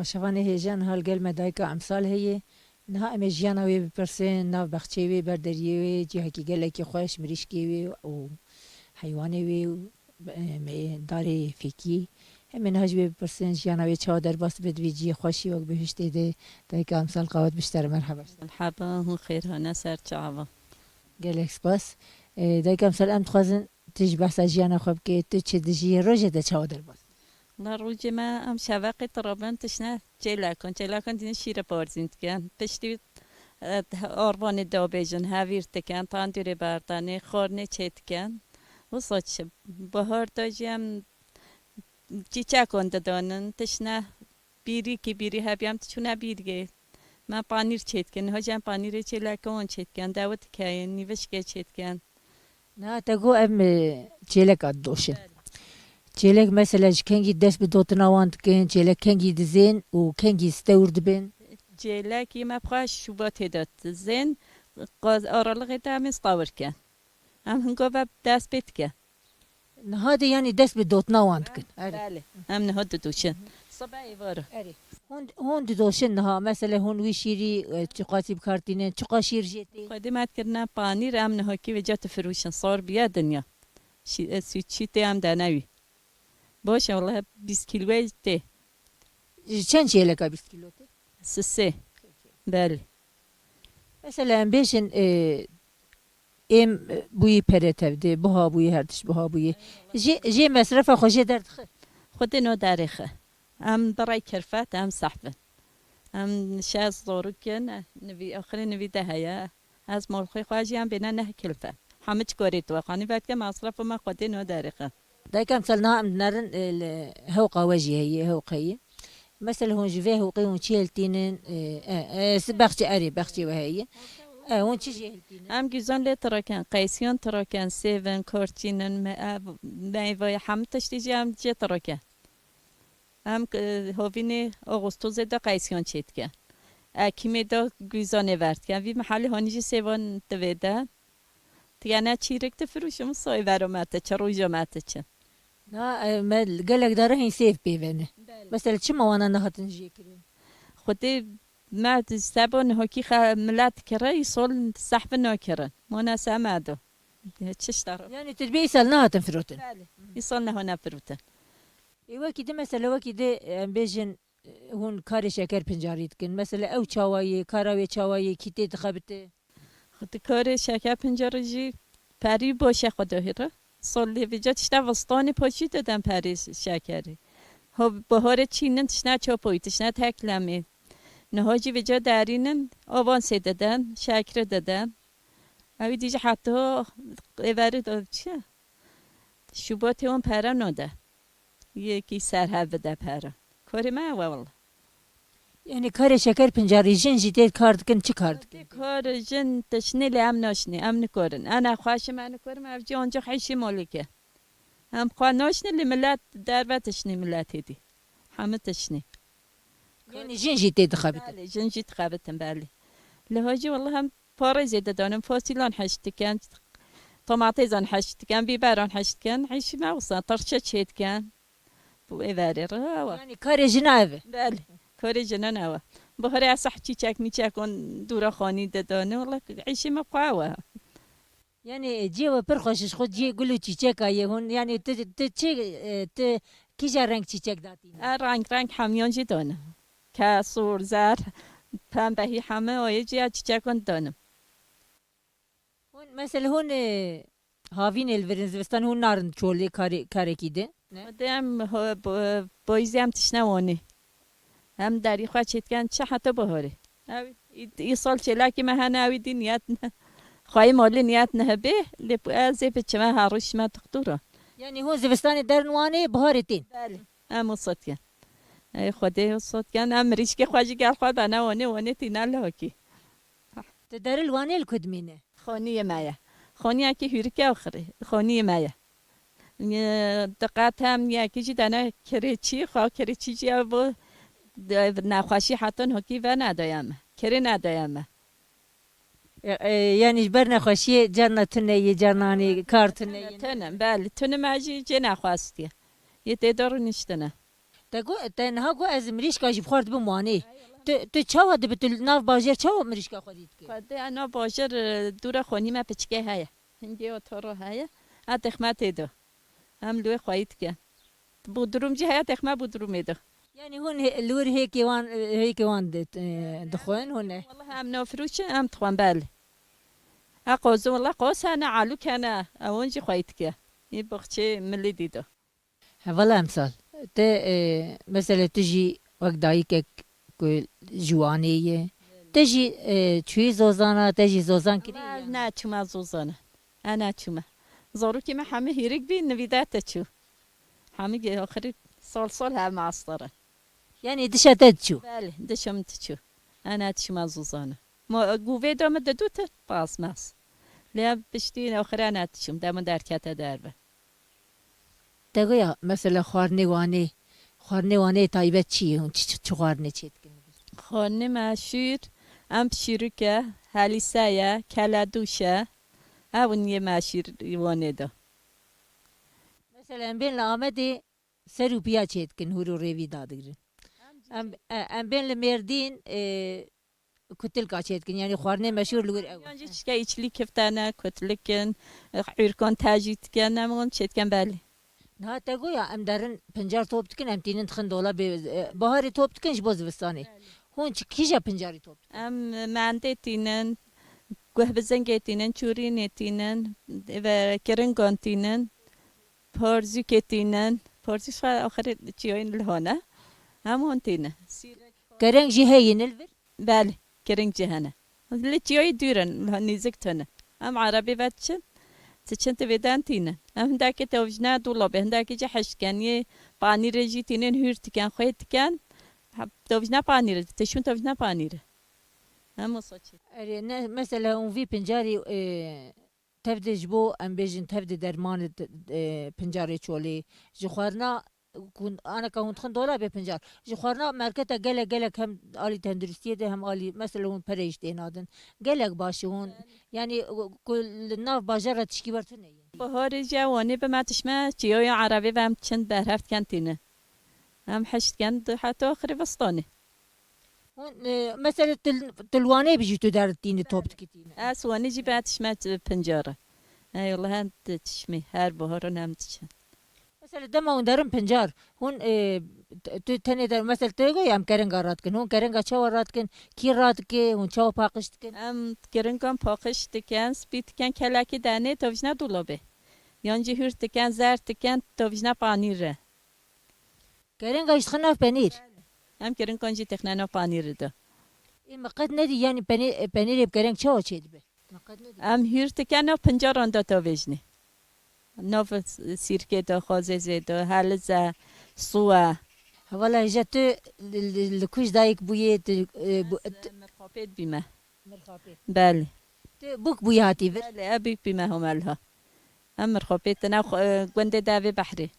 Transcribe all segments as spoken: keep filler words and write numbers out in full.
Şevanê hêja niha li gel me dayika Emsal heye. Niha em ê jiyana wê bipirsin, nav bexçeyê wê, ber deriyê wê, cihekî gelekî xweş, mirîşkê wê û heywanê wê û, e, me darê fêkî. Em ê niha ji wê bipirsin, jiyana wê çawa derbas dibe, di vê cihê xweşî wek bihiştê de. Dayika Emsal qawet biştere merheba. Merhaba, hûn xêr hane ser çava. Gelek spas. E, dayika Emsal, em dixwazin tu ji behsa jiyana xwe bikê, tu çi dijî, rojê te çawa derbas? La rojê me em şeveqê tirabin tişne çêlekon. Çêlekon dîne şîre parzîn dikin. Piştî, e, arvanê dabêjin, hevîr dikin, tandûrê berdanê, xwarnê çê dikin. Wisa çi? Bahar da jî em çîçekon didanin, tişne bîrîkî bîrî hebî em diçûne bîrgê. Me panîr çê dikin. Niha jî em panîrê çêlekon çê dikin, dewit dikeyin, nîvişkê çê dikin. Niha te got em, e, çêleka didoşin. Belê. Çêlek mesela ji kengî dest bi dotina wan dikin, çêlek kengî dizên û kengî stewr dibin? Çêlekî me bi xwe Şubatê de dizên, qaz-, aralixê de em ê stewr kin. Em hingo ve dest pê dikin. Niha de yanî dest bi dotina wan dikin. Erê. Belê. Em niha didoşin. Sibe êvara. Erê. Hûn, hûn didoşin niha. Mesela hûn wî şîrî, e, çiqasî bi kar tînin, çiqa şîr jê tê? Xwedê me dikirine panîr, em niha kî vêca difiroşin. Sar biye dinya. Şî-, e, sütçî tê em dene wî. Baş e, wele bîst kîloyê tê. Ji çend çêleka bîst kîlo tê? Sisê. Belê. Mesela em bêjin, e, êm bûyî pere tevdê, buha bûyî, her tişt buha bûyî. Jê, jê mesrefa xwe jê derdixe? Xwedê no derêxe. Em birey kirfet, em sehf in. Em şez zorûk in, nivî, axirê nivî de heye. Ez molxê xwe jî em bêne neh kilfe. Hemî çi korê tu xanî vedke masrafê me xwedê no derêxe. Dayika Emsal, niha em dinerin, e, li hewqa we jî heye, hewq heye. Mesela hûn ji vê hewqê hûn çi hiltînin? E, e, e, si bexçê erê, bexçê we heye. E, hûn çi jê hiltînin? Em gîzon lê tiraken, qeysiyon tiraken, sêvin, korçînin, me-, e, meyve, hemî tiştî jî em jê tiraken. Em, e, hovînê Ağustosê de qeysiyon çê dikin. Ekîmê de gîzonê ver dikin. Vî mehelê honî jî sêvon divê de. Tiyane çîrik difiroşim, soy vero me te çi, rojo me te çi. Na, e, me gelek dara hîn sêv pê ve ne. Belê. Mesela çima wana nehatin jê kirin? Xwedê me sebo nihokî xe milet kire, îsol sehfin nakirin. Mona se me do. Çi ştara? Yani tu dibê îsal nehatin firotin? Belê. Îsal nehone firotin. Ê wekî di mesela wekî di em bêjin, e, hûn karê şeker pincarî dikin. Mesela ew çawa ye, kara wê çawa ye, kî tê dixebite? Xwedî karê şeker pincarî jî perî boşe xwe dohîre. Sol lê vêca tişta vistanê poşî didem perê şekerî. Ho, bihorê çînin tişna çopoyî, tişna teklemê. Niha jî vêca derînin, avansê didem, şekre didem. Ew dî jî heta êverî de çi? Şubatê wan pere node. Yekî ser hev bide pere. Korê me ew e wele. Yani karê şeker pincarî jin jî tê kar dikin, çi kar dikin? Kar jin tişnê lê em naşnê, em nikorin. Ena xweşim em nikorim, ev jî ancak hişî molike. Em xwe naşnê lê millet derve tişnê milletê dî. Hemî tişnê. Yani jin jî tê dixebitin? Belê, jin jî dixebitin, belê. Li hojî wele em parê zêde danin, fasilyan heş dikin, tomatêzan heş dikin, bîberan heş dikin, hişî me wisa, tirçe çê dikin. Bu êverê re ew e. Yani karê jina ev e? Belê, karê jinan ew e. Biharê ez seh çîçek mîçek on dûra xanî de dane, wele hişî me xwe ew e. Yani cihê we pir xweş e, ji xwe cihê gul û çîçeka ye hûn. Yani tu, tu çi, e, tu kîja reng çîçek datîne? E, reng reng hemiyan jî dane. Ke sor, zer, pembehî heme oyê cî ya çîçekan danim. Hûn, mesela hûn, e, havînê li vir in, zivistan hûn narin çolê karê, karekî de? Ne? Xwedê em ho-, bo-, boyîzê em tişne wanê. Em derî xwe çêtken çi heta bihorê. Ew, î-, îsal çêlekî me hene, ew dî niyet ne. Xweyê malê niyet nehebê, lê ez ê biçime her roj me doktora. Yani hûn zivistanê derin wanê, biharê tên? Belê. Em o sotken. Ey Xwedê o sotken, em mirîşkê xwe jî gel xwe bene wanê, wanê tîne lihokî. Tu deril wanê li ku dimîne? Xaniyê me ye. Xaniyekî hûrike û xirê. Xaniyê me ye. Diqet em yekî jî dene kirêçî, xwe kirêçî jî ev bo nexweşî hetan hokî ve nedaye me. Kirê nedaye me. E, e, yani ji ber nexweşiyê carna tune yê, carna hanê kar tune yê. Tune, belê. Tune me jî cê nexwestiye. Yê tê de rûniştine. Te got, te niha got ez mirîşka jî bi xwe re dibim Wanê. Tu, tu çawa dibi, tu li nav bajêr çawa mirîşka xwe dî dikî? Xwedê, ena bajêr, e, dûra xanî me piçikê heye. Hingê otoro heye. Ha, texme tê de. Em li wê xweyî dike. Bodrum jî heye, texme Bodrumê de. Yanî hûn hê-, li wir hêkê wan, hêkê wan di-, e, dixwin hûn e? Wallahî em nafirûş in, em dixwin, belê. Ha, qozin, wallahî qoz hene, alûk hene. Ewan jî xweyî dike. Yê boxçê milî dî de. Hevala emsal. Te, e, mesela tu jî wek dayikek ku ji Wanê ye. Te jî, e, çûyî Zozana, te jî Zozan kiriye? Ez neçûme Zozana. Ez neçûme. Zarokê me hemî hîrik bî, nivîde te çû. Hemî ge-, axirî sal sal heme astar in. Yanî dişa te diçû? Belê, dişa min diçû. Ez neçûme Zozana. Ma, e, guvê de min didu te, bas, mas. Lê piştî axire nediçûm, dema derkete derve. Te goya, mesela, xwarinê Wanê, xwarinê Wanê taybet çi ye? Hûn çi, çi, çi xwarinê çê dikin? Xwarinê meşhûr, em şîrûk e, helîse ye, keledûş e. Ew in yê meşhûr Wanê de. Mesela, em bên li Amedê ser û piya çê dikin, hûr û rêvî dadigirin. Em, e, em bên li Mêrdîn, e, kutilka çê dikin, yanî xwarinê meşhûr li wir ew e. Yan jî çike îçlî kiftene, kutilik in, ûrkan tejî dikin, em wan çê dikin, belê. Niha te goya em derin pincar top dikin, em tînin dixin dolabê, e, baharê top dikin ji bo zivistanê. Belê. Hûn çi, kîja pincarî top dikin? Em mendê tînin, guhbizingê tînin, çûrînê tînin, ve kiringan tînin, porzûkê tînin. Porzûk xwe axirê çiyoyên li hone. Em hûn tînin. Kereng jî heyî li vir? Belê, kiring jî hene. Li çiyoyî dûr in, nîzik tune. Em erebê ve diçin, diçin ti vêden tînin. Em hindakê tevjine dolabê, hindakê jî heşkeniyê, panîrê jî tînin, hûr diken, xwê diken. Tevjine panîrê, tişûn tevjine panîrê. Em o saçê. Erê, ne, mesela hûn vî pincarî, e, tev de ji bo, em bêjin, tev de dermanê, e, pincarê çolê, ji xwarina ku aneka hûn dixin dolabê pincar. Ji xwarina merketa gelek, gelek hem alî tenduristiyê de hem alî, mesela, hûn perê jî tê nadin. Gelek baş e hûn. Yanî ku li nav bajara tişkî wer tune ye. Baharê jî ew anî bi me tişme çiyoya erebê ve em çin berhev diken tîne. Em heş diken di heta axirê vistanê. Hûn, e, mesela tu, tu li Wanê bijî tu der tîne top dikî tîne? Ez Wanê jî be tişme pincara. Ey wele hem tişmê her baharan em diçin. Mesela dema hûn derin pincar, hûn, e, t-, tu tenê der, mesela tu goyê em keringa radikin. Hûn keringa çawa radikin? Kî radike? Hûn çawa paqij dikin? Em keringan paqij dikin, spî dikin, kelekî denê tevjine dolabê. Yan jî hûr dikin, zer dikin, tevjine panîre. Keringa jî dixin nav penîr? Em keringan jî têxine nav panîre de. Ê, me qet nedî, yanî penî-, penîrê bi kereng çawa çêdibe? Me qet nedî. Em hûr dikin nav pincaran de tevêjinê. Nav sîrkê de, xwazêzê de, helize, suwe. Hevala hêja tu li, li, li kuj dayik bûyê, tu, e, bû-, Ez, e, mirxapê dibîme. Mirxapê. Belê. Tu bûk bûyî hatî vir? Belê, e bûk bîme Homelha. Em mirxapê tine xwe, e, gundê devê behrê.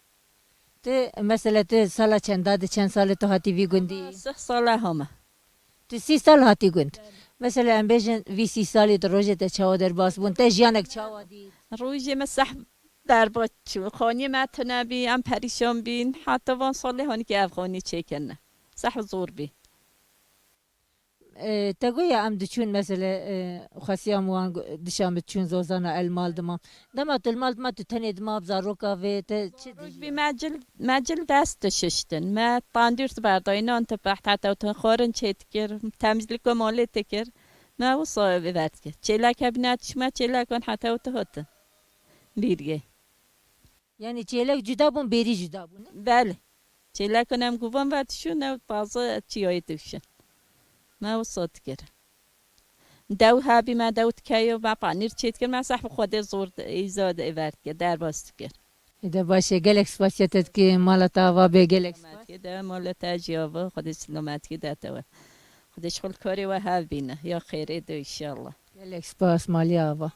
Tu, mesela tu sala çenda de, çend salê tu hatî vî gundî? Sih sala home. Tu sî sal hatî gund. Mesela em bêjin vî sî salî tu rojê te çawa derbas bûn? Te jiyanek çawa dît? Rojê me seh berbat çû. Xaniyê me tune bî, em perîşan bîn. Heta van salê hanî ki ev xanî çêkirine. Seh zor bî. E, te goya em diçûn mesela, e, xwesiya min wan go-, dişa min diçûn zozana el mal dima. Dema tu li mal dima tu tenê dima bi zaroka vê te çi Zarok dî? Bî me cil, me cil dest dişiştin. Me tandûr tu berdayî nan tu peht heta tu xwarin çê dikir. Temizlîko malê dikir. Me wisa vê ver dikir. Çêlek hebîne dişme çêlekan heta tu hatin. Bîrgê. Yanî çêlek cuda bûn, bêrî cuda bûn, ne? Belê. Çêlekên em guvan ve dişûn, ew taze çiyayê dişin. Me wisa dikir. Dew hebî me dew dikeyo, me panîr çê dikir, me sehf Xwedê zor de, îza de ver dikir, derbas dikir. Êde baş e, gelek spasiya te dikir, mala te ava be, gelek spas. Selamet de, mala te jî ava, Xwedê selametî de te we. Xwedê ji xwe li karê we hev bîne, ya xêrê de înşallah. Gelek spas, malî ava.